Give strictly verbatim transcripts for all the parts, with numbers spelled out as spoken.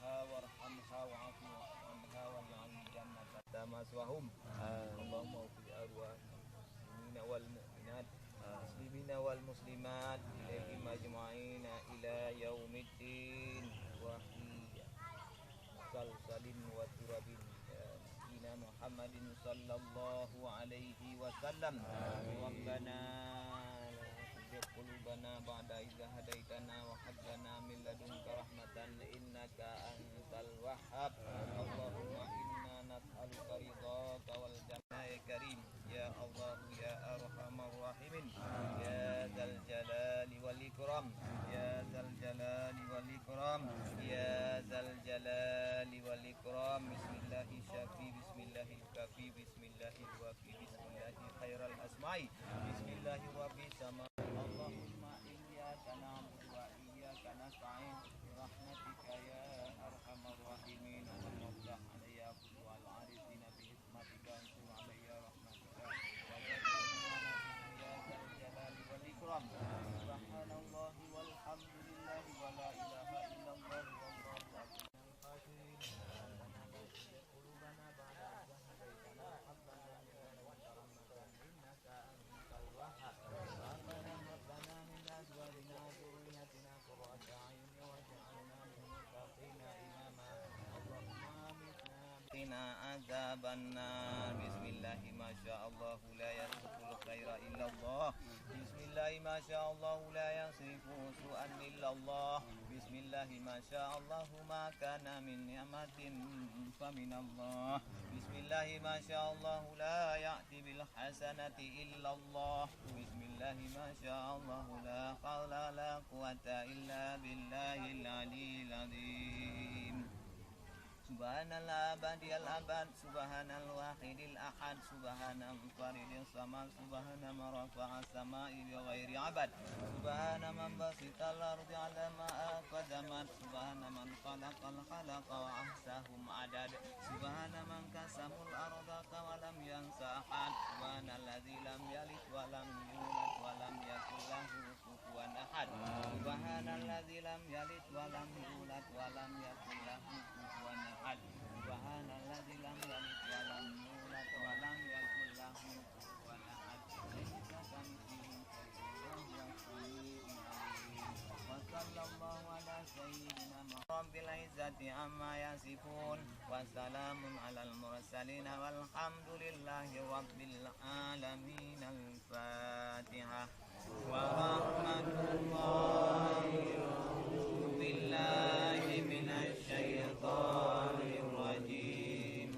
وارحمها واعف عنها واجعل الجنة مثواهم. اللهم اغفر لأرواح المؤمنين والمؤمنات، المسلمين والمسلمات، إليهم أجمعين إلى يوم الدين. وفي سلسل وتراب، إلى نبينا محمد صلى الله عليه وسلم. ربنا لا تزغ قلوبنا بعد إذ هديتنا وهب لنا من لدنك رحمة إنك أنت الوهاب. اللهم إنا نسألك رضاك والجنة. يا كريم، يا الله، يا أرحم الراحمين، يا ذا الجلال والإكرام، يا ذا الجلال والإكرام، يا ذا الجلال والإكرام. بسم الله الشافي، بسم الله الكافي، بسم الله الوافي، بسم الله خير الأسماء، بسم الله رب السماء. اللهم إياك نعبد وإياك نستعين، برحمتك يا أرحم الراحمين. اللهم افتح علي أبواب العارفين بحكمتك وانشر علي رحمتك وزدني علما يا ذا الجلال والإكرام. سبحان الله والحمد لله ولا إله إلا الله والله أكبر. الفاتحة. ربنا لا تزغ قلوبنا بعد إذ هديتنا وهب لنا من لدنك رحمة إنك أنت الوهاب. ربنا هب لنا من أزواجنا وذرياتنا قرة أعين واجعلنا للمتقين إماما. اللهم أمتنا وقنا عذاب النار. بسم الله ما شاء الله لا يسوق الخير إلا الله. بسم الله ما شاء الله لا يصرف سوءا إلا الله. بسم الله ما شاء الله ما كان من نعمة فمن الله. بسم الله ما شاء الله لا يأتي بالحسنة إلا الله. بسم الله ما شاء الله لا حول ولا قوة إلا بالله العلي العظيم. سبحان الأبدي الأبد، سبحان الواحد الأحد، سبحان منفرد الصمد، سبحان من رفع السماء بغير عمد، سبحان من بسط الأرض على ما أقدمت، سبحان من خلق الخلق وأحصاهم عددا، سبحان من قسم الأرض كما لم ينس أحد، سبحان الذي لم يلد ولم يولد ولم يكن له كفوا أحد. سبحان الذي لم يلد ولم يولد ولم يكن له كفوا أحد. سبحان الذي لم يلد ولم يولد ولم يكن له كفوا أحد. ليس كمثله شيء وهو السميع العليم. وصلى الله على سيدنا محمد. رب العزة عما يصفون. وسلام على المرسلين والحمد لله رب العالمين. الفاتحة. ورحمة الله. أعوذ بالله من الشيطان الرجيم.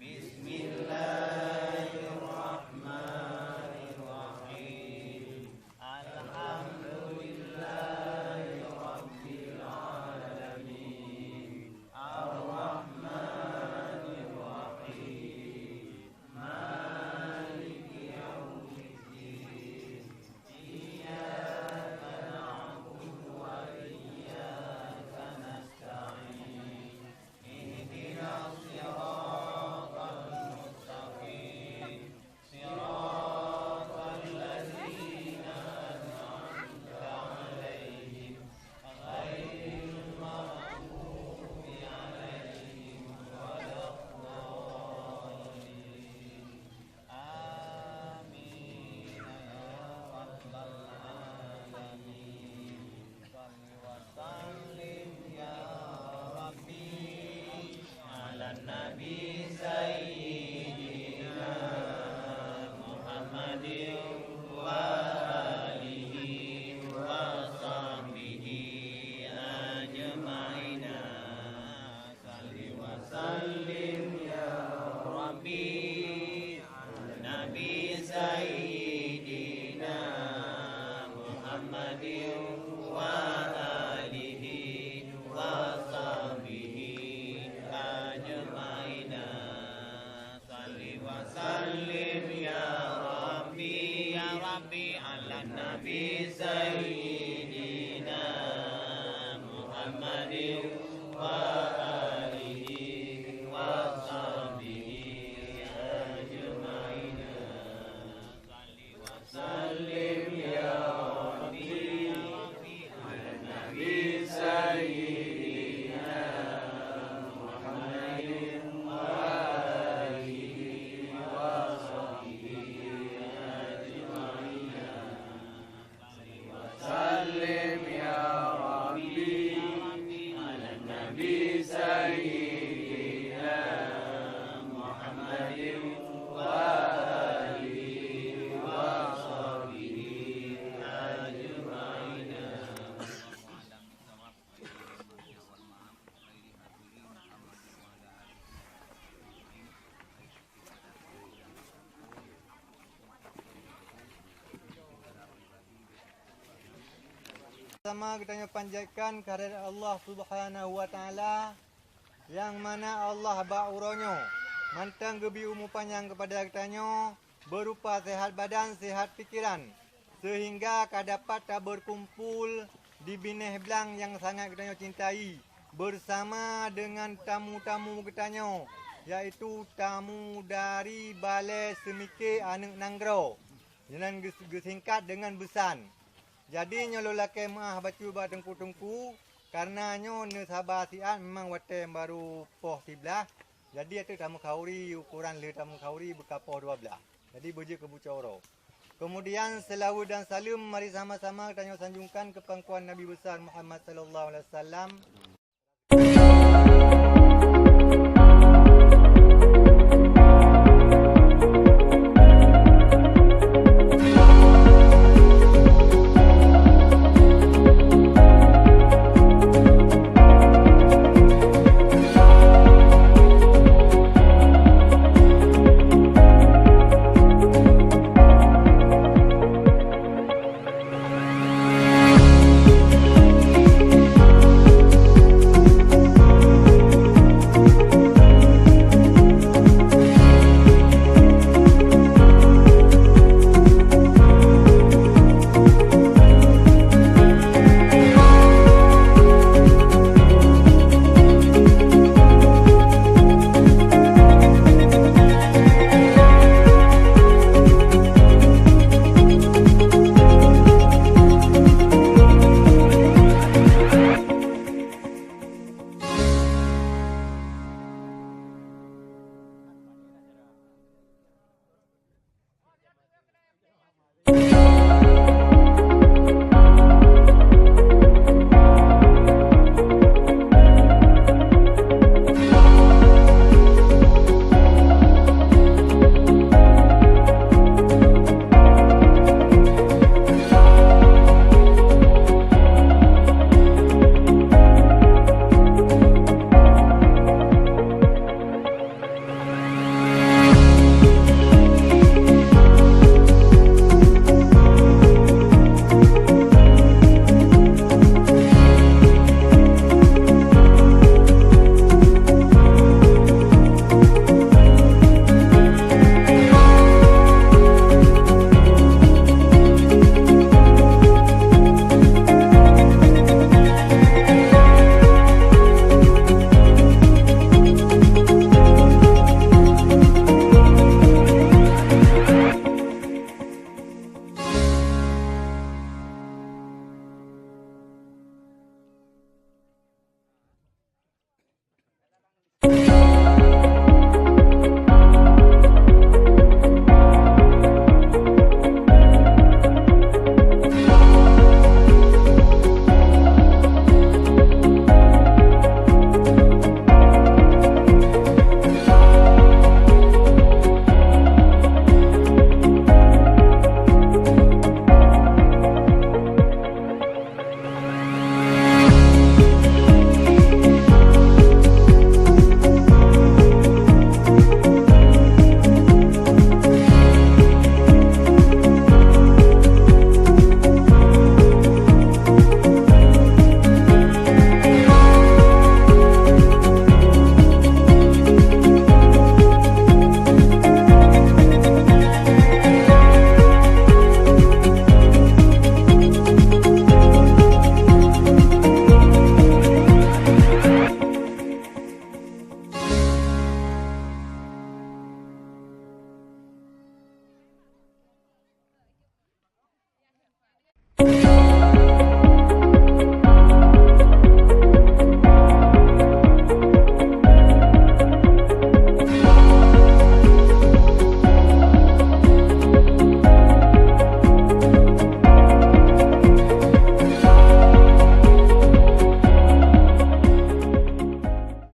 بسم الله الرحمن الرحيم. الحمد لله رب العالمين. الرحمن الرحيم. مالك يوم الدين. إياك نعبد وإياك نستعين. اهدنا الصراط المستقيم. صراط الذين أنعمت عليهم غير المغضوب عليهم ولا الضالين. آمين يا رب العالمين. صل وسلم يا ربي على النبي سيدنا محمد وآله وصحبه أجمعين. صل وسلم يا ربي على النبي سيدنا محمد وآله وصحبه أجمعين. صل وسلم يا ربي، يا ربي على النبي سيدنا محمد وآله وصحبه أجمعين. صل وسلم يا ربي على النبي سيدنا sama geutanyoe panjatkan kehadirat Allah Subhanahu wa Taala, nyang mana Allah bak uroe nyoe mantong geubri umu panyang keupada geutanyoe beurupa sehat badan, sehat pikeran, seuhingga ka dapat tabeurkumpul di binéh blang nyang sangat geutanyoe cintai, beusama deungon tamu-tamu geutanyoe, yaitu tamu dari Balai Seumike Aneuëk Nanggroe, nyang geus-, geusingkat deungon BESAN. Jadi, nyoe lôn lakée meuáh bacut bak teungku-teungku, kareuna nyoe neusaba siat memang watée barô poh siblaih. Jadi, ateueh tameukauri, ukoran lheueh tameukauri beuka poh dua blaih. Jadi, beujeuet keu bucoe uroe. Keumudian, seulaweuet dan saleuem mari sama-sama tanyoe sanjungkan keu pangkuan Nabi Besar Muhammad sallallahu alaihi wasallam.